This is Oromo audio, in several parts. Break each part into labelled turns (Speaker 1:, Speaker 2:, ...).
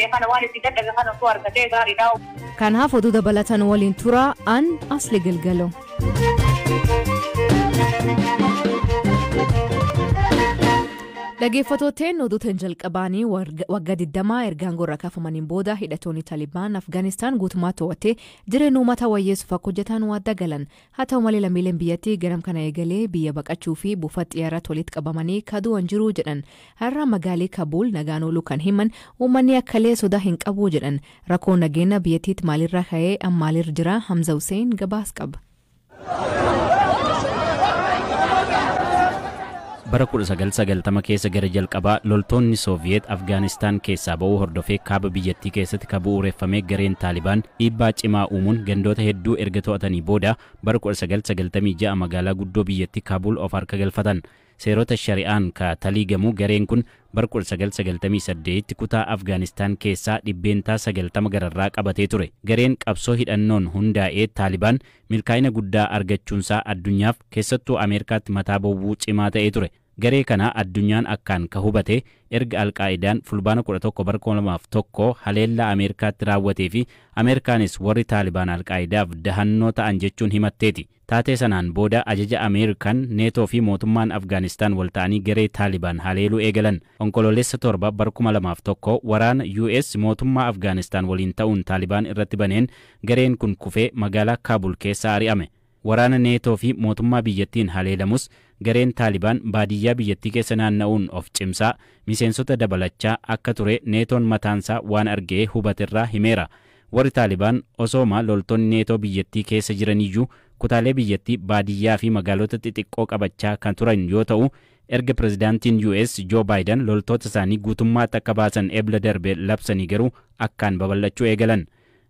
Speaker 1: Kana waan itti dadhabe kana osoo argatee gaariidha.
Speaker 2: Kanaaf oduu dabalatan waliin tura an Asli Galgalo. Dhaggeeffattootni oduutiin jalqabaanii waggaa 20 ergaan gorra kaafamaniin booda hidhattoonni Taalibaan Afgaanistaan guutummaa to'atee jireenya uummata wayyeessuuf akka hojjetan waadda galan. Haa ta'u malee lammiileen biyyattii ganam kana eegalee biyya baqachuu fi buufata xiyyaaraatti walitti qabamanii kadu'an jiru jedhan. Har'a magaalii Kabuul nagaan ooluu kan himan uummanni akkalee sodaa hin qabu jedhan. Rakkoon nageenya biyyattiitti maalirra ka'ee maalirra jira? Hamza Hussein gabaas qaba.
Speaker 3: Bara 1990 keessa gara jalqabaa loltoonni Sooviyeet Afgaanistaan keessaa ba'uu hordofee kaaba biyyattii keessatti kan bu'uureffame gareen Taalibaan dhiibbaa cimaa uumuun gandoota hedduu erga to'atanii booda bara 1996 magaalaa guddoo biyyattii Kaabul of harka galfatan. Seerota shari'aan ka taliigamu gareen kun bara 1998 kutaa Afgaanistaan keessaa 90% gararraa qabatee ture. Gareen qabsoo hidhannoon hundaa'ee Taalibaan milkaa'ina guddaa argachuunsaa addunyaaf keessattuu Ameerikaatti mataa bowwuu cimaa ta'ee ture. Garee kana addunyaan akkaan ka hubate erga Alqaa'idaan fulbaana 11 bara 2001 haleellaa Ameerikaatti raawwatee fi Ameerikaanis warri Taalibaan Alqaa'idaaf dahannoo ta'an jechuun himatteeti. Taatee sanaan booda ajaja Ameerikaan Neetoo fi mootummaan Afgaanistaan wal ta'anii garee Taalibaan haleeluu eegalan. Onkoloolessa 7 bara 2001 waraana US mootummaa Afgaanistaan waliin ta'uun Taalibaan irratti baneen gareen kun kufee magaalaa Kaabul keessaa ari'ame. Waraana Neetoo fi mootummaa biyyattiin haleelamus gareen Taalibaan baadiyyaa biyyattii keessa naanna'uun of cimsaa miseensota dabalachaa akka ture Neetoon mataansaa waan argee hubaterraa himeera. Warri Taalibaan osooma loltoonni Neetoo biyyattii keessa jiraniyyuu kutaalee biyyattii baadiyyaa fi magaalota xixiqqoo qabachaa kan turan yoo ta'u, erga pirezidaantiin US Joe Biden loltoota isaanii guutummaatti akka baasan ebla darbe labsanii garuu akkaan babal'achuu eegalan.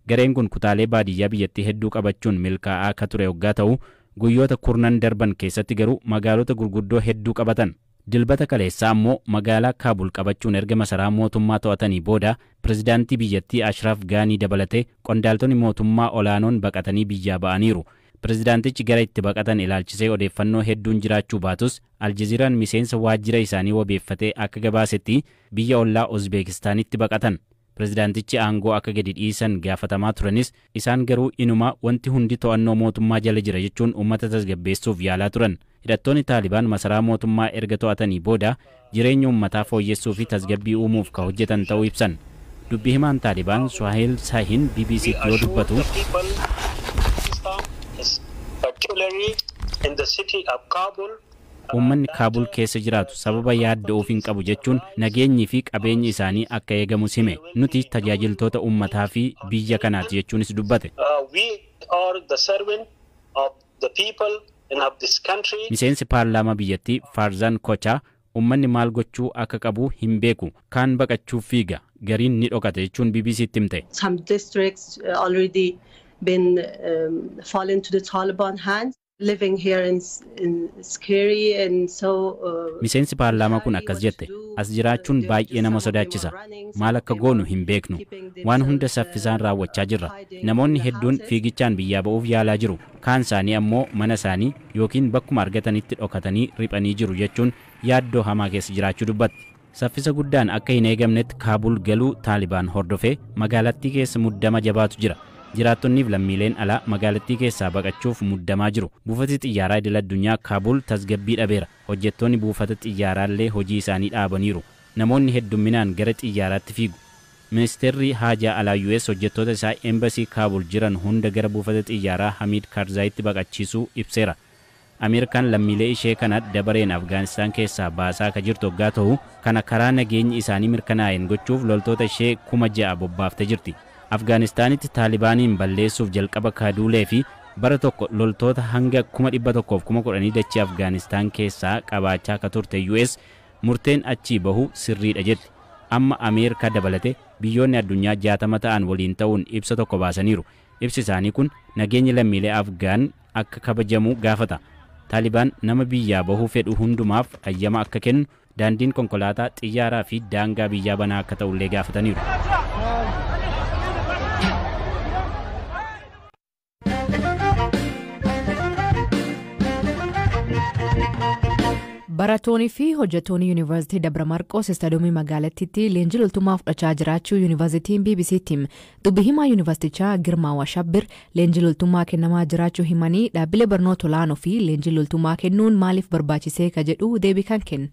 Speaker 3: Gareen kun kutaalee baadiyyaa biyyattii hedduu qabachuun milkaa'aa akka ture hoggaa ta'u, guyyoota kurnan darban keessatti garuu magaalota gurguddoo hedduu qabatan. Dilbata kaleessaa ammoo magaalaa Kaabul qabachuun erga masaraa mootummaa to'atanii booda pirezidaantii biyyattii Ashraf Gaanii dabalatee qondaaltonni mootummaa olaanoon baqatanii biyyaa ba'aniiru. Pirezidaantichi gara itti baqatan ilaalchisee odeeffannoo hedduun jiraachuu baatus Aljaziiraan miseensa waajjira isaanii wabeeffatee akka gabaasetti biyya ollaa Uzbeekistaanitti baqatan. Pirezidaantichi aangoo akka gadi dhiisan gaafatamaa turanis isaan garuu inuma wanti hundi to'annoo mootummaa jala jira jechuun uummata tasgabbeessuuf yaalaa turan. Hidhattoonni Taalibaan masaraa mootummaa erga to'atanii booda jireenya uummataa fooyyessuu fi tasgabbii uumuuf ka hojjetan ta'uu ibsan. Dubbii himaan Taalibaan Suhail Sahin BBCtti yoo dubbatu, uummanni Kaabul keessa jiraatu sababa yaadda'uuf hin qabu jechuun nageenyi fi qabeenyi isaanii akka eegamus hime. Nuti tajaajiltoota uummataa fi biyya kanaati jechuunis dubbate. Miseensi paarlaamaa biyyattii Faarzaan Kochaa uummanni maal gochuu akka qabu hin beeku, kaan baqachuuf fiiga, gariin ni dhokate jechuun BBCtti himte.
Speaker 4: Some districts already been fallen to the Taliban hands. Living here in scary and so.
Speaker 3: Miseensi paarlaamaa kun akkas jette, as jiraachuun baay'ee nama sodaachisa. Maal akka goonu hin beeknu. Waan hunda saffisaan raawwachaa jirra. Namoonni hedduun fiigichaan biyyaa ba'uuf yaalaa jiru. Kaan isaanii ammoo mana isaanii yookiin bakkuma argatanitti dhokatanii riphanii jiru jechuun yaaddoo hamaa keessa jiraachuu dubbatti. Saffisa guddaan akka hin eegamnetti Kaabul galuu Taalibaan hordofee magaalattii keessa muddama jabaatu jira. Jiraattonniif lammiileen alaa magaalattii keessaa baqachuuf muddamaa jiru. Buufati xiyyaaraa idil addunyaa Kaabul tasgabbii dhabeera. Hojjettoonni buufata xiyyaaraallee hojii isaanii dhaabaniiru. Namoonni heddumminaan gara xiyyaaraatti fiigu. Ministeerri haajaa alaa US hojjettoota isaa embasii Kaabul jiran hunda gara buufata xiyyaaraa Hamid Karzaayitti baqachiisuu ibseera. Ameerikaan lammiilee ishee kana dabareen Afgaanistaan keessaa baasaa akka jirtu hoggaa ta'u, kana karaa nageenyi isaanii mirkanaa'een gochuuf loltoota ishee 6,000 bobbaaftee jirti. Afgaanistaanitti Taalibaaniin balleessuuf jalqaba kaduulee fi bara tokko loltoota hanga 110,000 dachee Afgaanistaan keessaa qabaachaa akka turte US murteen achii bahu sirriidha jetti. Amma Ameerikaa dabalate biyyoonni addunyaa 60 ta'an waliin ta'uun ibsa tokko baasaniiru. Ibsi isaanii kun nageenyi lammiilee Afgaan akka kabajamu gaafata. Taalibaan nama biyyaa bahuu fedhu hundumaaf ayyama akka kennu, daandiin konkolaataa, xiyyaaraa fi daangaa biyyaa banaa akka ta'ullee gaafataniiru.
Speaker 2: Barattoonni fi hojjettoonni Yuunivarsiitii Dabra Marqoos istaadiyoomii magaalattiitti leenjii loltummaa fudhachaa jiraachuu Yuunivarsiitiin BBC'tti hime. Dubbi himaa Yuunivarsiitichaa Girmaa Washabbir leenjii loltummaa kennamaa jiraachuu himanii, dhaabbilee barnoota olaanoo fi leenjii loltummaa kennuun maaliif barbaachisee ka jedhu deebii kan kenne.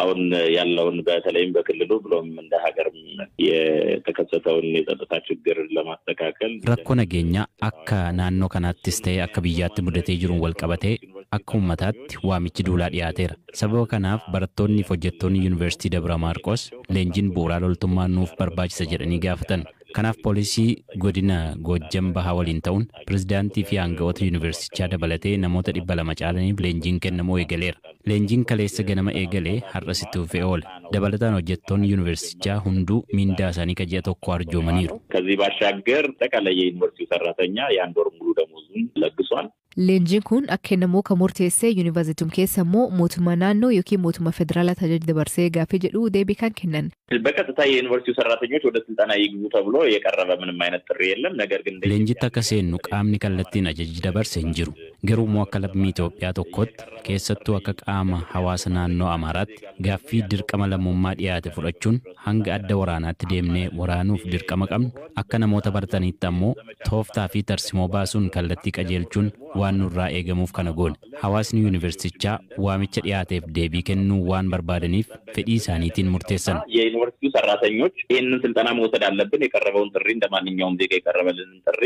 Speaker 5: አሁን ያለውን በተለይም በክልሉ ብሎም እንደ ሀገርም የተከሰተውን የጸጥታ ችግር ለማስተካከል
Speaker 3: Rakkoo nageenyaa akka naannoo kanaattis ta'e akka biyyaatti mudatee jiruun wal qabatee akka uummataatti waamichi duulaa dhiyaateera. Sababa kanaaf barattoonni fi hojjettoonni Yuunivarsiitii Dabra Maarqos leenjiin bu'uuraa loltummaa nuuf barbaachisa jedhanii gaafatan. Kanaaf poolisii godina Goojjam Bahaa waliin ta'uun pirezidaantii fi aanga'oota yuunivarsiitichaa dabalatee namoota 200 caalaniif leenjiin kennamuu eegaleera. Leenjiin kaleessa ganama eegalee har'as itti fufee oola. Dabalataan hojjettoonni yuunivarsiitichaa hunduu miindaa isaanii ka ji'a tokko arjoomaniiru.
Speaker 5: ከዚህ ባሻገር አጠቃላይ የዩኒቨርሲቲው ሰራተኛ የአንድ ወር ሙሉ ደሞዙን ለግሷል።
Speaker 2: Leenjiin kun akka kennamuu kan murteesse yuunivarsiitiin keessa immoo mootummaa naannoo yookiin mootummaa federaalaa tajaajila dabarsee gaaffii jedhu deebii kan kennan.
Speaker 5: በቀጥታ የዩኒቨርሲቲው ሰራተኞች ወደ ስልጠና ይግቡ ተብሎ የቀረበ ምንም አይነት ጥሪ የለም። ነገር ግን
Speaker 3: Leenjitti akka seennu qaamni kallattiin ajaji dabarse hin jiru. Garuu immoo akka lammii Itoophiyaa tokkotti, keessattuu akka qaama hawaasa naannoo Amaaraatti, gaaffii dirqama lammummaa dhiyaate fudhachuun hanga adda waraanaatti deemnee waraanuuf dirqama qabnu, akka namoota barataniitti ammoo tooftaa fi tarsimoo baasuun kallattii qajeelchuun waan nurraa eegamuuf kana goone. Hawaasni yuunivarsiitichaa waamicha dhiyaateef deebii kennuu waan barbaadaniif fedhii isaaniitiin murteessan.
Speaker 5: የዩኒቨርሲቲው ሰራተኞች ይህንን ስልጠና መውሰድ አለብን፣ የቀረበውን ጥሪ እንደ ማንኛውም ዜጋ የቀረበልንን ጥሪ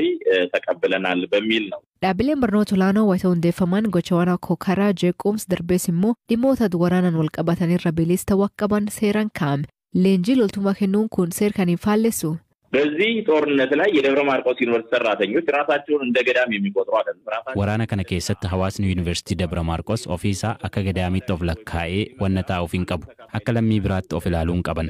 Speaker 5: ተቀብለናል በሚል ነው።
Speaker 2: Dhaabbileen barnoota olaanoo wayita hundeeffaman gochawwan akka karaa jeequmsa darbees immoo dhimmoota waraanaan wal qabatanirra bilisa ta'uu akka qaban seeraan kaa'ame. Leenjii loltummaa kennuun kun seera kan hin faallessu?
Speaker 5: በዚህ ጦርነት ላይ የደብረ ማርቆስ ዩኒቨርሲቲ ሰራተኞች ራሳቸውን እንደ ገዳም የሚቆጥሩ አይደለም። ራሳቸውን
Speaker 3: Waraana kana keessatti hawaasni Yuunivarsiitii Dabra Maarqos ofiisaa akka gadaamitti of lakkaa'ee wanna taa'uuf hin qabu. Akka lammii biraatti of ilaaluu hin qaban.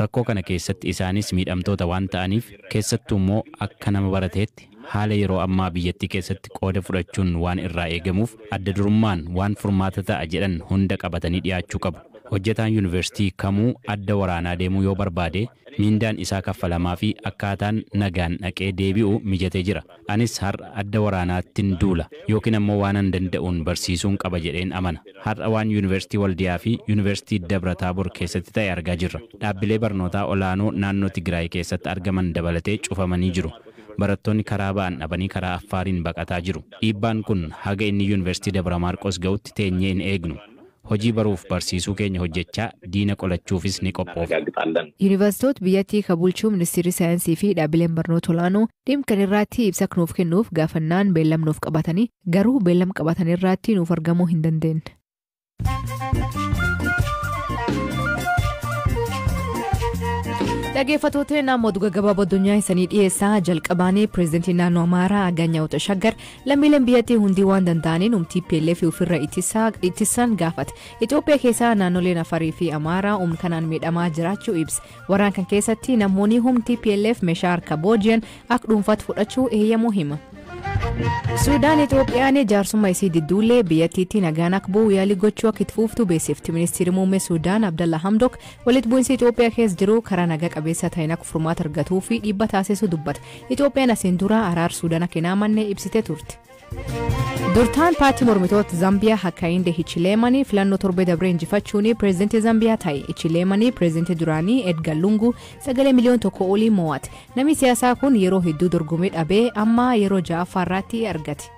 Speaker 3: Rakkoo kana keessatti isaanis miidhamtoota waan ta'aniif, keessattuu immoo akka nama barateetti haala yeroo ammaa biyyattii keessatti qooda fudhachuun waan irraa eegamuuf adda durummaan waan furmaata ta'a jedhan hunda qabatanii dhiyaachuu qabu. Hojjetaan yuunivarsiitii kamuu adda waraanaa deemuu yoo barbaade miindaan isaa kaffalamaa fi akkaataan nagaan dhaqee deebi'u mijatee jira. Anis har'a adda waraanaattiin duula yookiin ammoo waanan danda'uun barsiisuun qaba jedheen amana. Har'a waan yuunivarsiitii Waldiyaa fi yuunivarsiitii Dabra Taabor keessatti ta'e argaa jirra. Dhaabbilee barnootaa olaanoo naannoo Tigraay keessatti argaman dabalatee cufamanii jiru. Barattoonni karaa ba'an dhabanii karaa Affaariin baqataa jiru. Dhiibbaan kun haga inni yuunivarsiitii Dabra Maarqos ga'utti teenyee hin eegnu. Hojii baruuf barsiisuu keenya hojjechaa diina qolachuufis ni qophoofna.
Speaker 5: እናረጋግጣለን።
Speaker 2: Yuunivarsiitoota biyyattii kan bulchuu ministeerri saayinsii fi dhaabbileen barnoota olaanoo dhimma kana irratti ibsa nuuf kennuuf gaafannaan beellam nuuf qabatanii, garuu beellam qabatan irratti nuuf argamuu hin dandeenye. Dhaggeeffattoota, namoota gaggabaaboo addunyaa isanii dhiyeessaa. Jalqabaanii pireezidantii naannoo Amaaraa Aganyaa'u Tashaggar lammiileen biyyattii hundi waan danda'aniin humna TPLF ofirra ittisan gaafate. Itoophiyaa keessaa naannoleen Afarii fi Amaaraa humna kanaan miidhamaa jiraachuu ibsa. Waraan kan keessatti namoonni humna TPLF meeshaa harka booji'an akka dhuunfaatti fudhachuu eeyyamuu hima. Suudaan Itoophiyaan jaarsummaa isii didduullee biyyattiitti nagaan akka bu'u yaalii gochuu akka itti fuftu beeksifti. Ministeerri muummee Suudaan Abdalla Hamdok walitti bu'iinsi Itoophiyaa keessa jiru karaa nagaa qabeessa ta'een akka furmaata argatuu fi dhiibba taasisu dubbata. Itoophiyaan asiin dura araar Suudaan akka hin amanne ibsitee turte. Durtaan paartii mormitoota Zambiyaa Hakainde Hichileemanii filannoo torbee dabree injifachuun pireezidantii Zambiyaa ta'e. Hichileemanii pireezidantii duraanii Edgar Lungu sagalee miliyoona 1 olii mo'ate. Namni siyaasaa kun yeroo hedduu dorgomee dhabee amma yeroo ja'affaa irratti argate.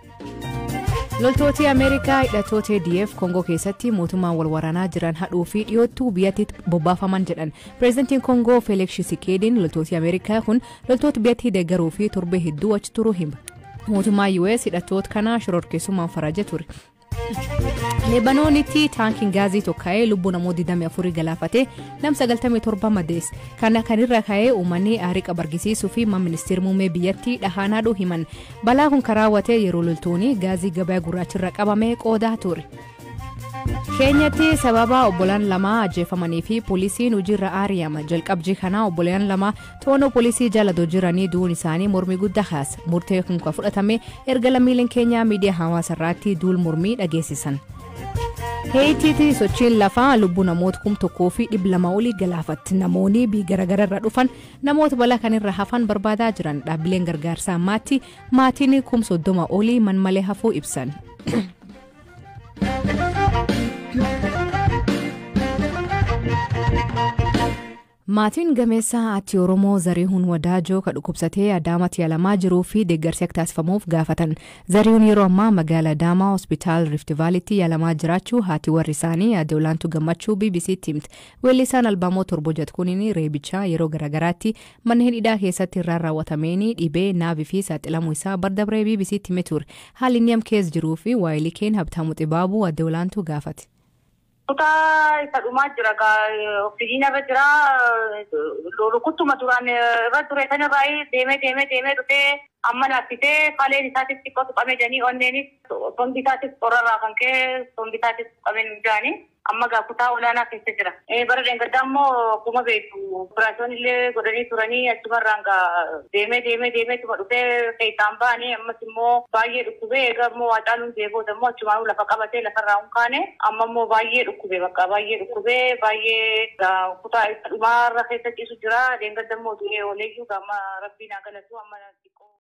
Speaker 2: Loltooti Ameerikaa hidhattoota ADF Koongoo keessatti mootummaan wal waraanaa jiran hadhuu fi dhiyoottuu biyyattiitti bobbaafaman jedhan. Pireezidantiin Koongoo Feeliks Tshisekeediin loltooti Ameerikaa kun loltoota biyyattii deeggaruu fi torbee hedduu achi turuu hima. Mootummaa US hidhattoota kana shororkeessummaan farajee ture. Leebanoonitti taankiin gaazii tokka'ee lubbuu namoota 24 galaafatee nam 97 madeesse. Kana kanirra ka'ee uummanni aarii qabu argisiisuu fi ministeerri muummee biyyattii dhahaan hadhuu himan. Balaa kun kan raawwate yeroo loltoonni gaazii gabaa gurraachirra qabame qoodaa ture. Keenyatti sababa obbolaan lama ajjeefamanii fi poolisiin hojiirra ari'ama. Jalqabjii kanaa obbolaan lama to'annoo poolisii jala jiranii du'uun isaanii mormii guddaa kaasa. Murtee kun kan fudhatame erga lammiileen keenyaa miidiyaa hawaasaa irratti duul mormii dhageessisan. Heetiitti sochiin lafaa lubbuu namoota 1200 olii galaafatti. Namoonni biyya garaagaraa irraa dhufan namoota balaa kanarra hafan barbaadaa jiran. Dhaabbileen gargaarsaa ammaatti maatiin 30,000 olii man malee hafuu ibsan. Maatiin gameessa ati Oromoo Zarihuun Wadaajoo kan dhukkubsatee Adaamaatti yaalamaa jiruu fi deeggarsi akka taasifamuuf gaafatan. Zarihuun yeroo ammaa magaalaa Adaamaa Hospitaal Rift Vaaliitti yaalamaa jiraachuu haati warri isaanii Aadde Olaantuu Gammachuu BBCtti himte. Weellisaan albaamoo torba hojjetu kuniin reebichaa yeroo garaagaraatti manneen hidhaa keessatti irraan raawwatameen dhibee naafii fi saaxilamuu isaa bardabree BBCtti hime ture. Haalli inni am keessa jiruu fi waayilii Habtaamuu Xibaabuu Aadde Olaantuu gaafate.
Speaker 1: Kutaa isa dhumaa jira. Oksijiina irra jira. Rukuttuma duraan irra ture sanarraa deemee deemee deemee dhufee amma laaffisee kaleen isaatis xiqqoo tuqamee jedhanii onneenis sombi isaatis qorarraa kan ka'e sombi isaatis tuqamee nu jirani. Amma gaa kutaa olaanaa keessa jira. Bara dheengaddaa immoo akkuma beektu operaasyoon illee godhanii turanii achumarraan gaa deemee deemee deemee tuma dhufee keessaan ba'anii ammas immoo baay'ee dhukkubee egaa immoo Haacaaluun du'ee booda immoo achumaanuu lafa qabatee lafarraa hin kaane amma immoo baay'ee dhukkubee bakka baay'ee dhukkubee baay'ee kutaa dhumaarra keessa ciisu jira. Dheengadda immoo du'ee ooleeyyuu amma rabbiin haa galatu amma xiqqoo.